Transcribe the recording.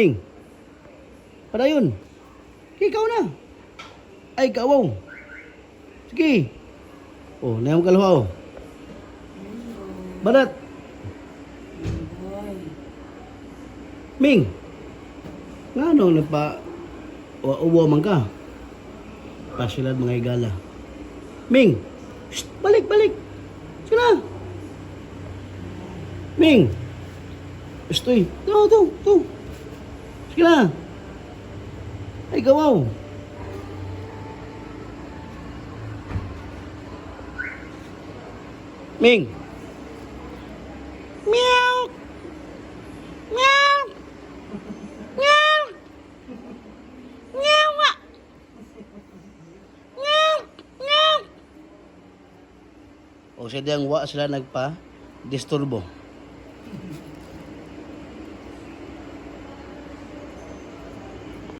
Ming. Padayon. Ikaw na. Ay, kawaw. Sige. Oh, nayong kalhaw. Banat. Ming. Nga no, nagpa uwa man ka. Pasilad mga higala. Ming. Shh, balik, balik. Sige na. Ming. Estoy. To, to, to. Sige na. Ay, gawaw. Ming. Meow. Meow. Meow. Meow. Ah. Meow. Meow. O siya diyang wa sila nagpa disturbo.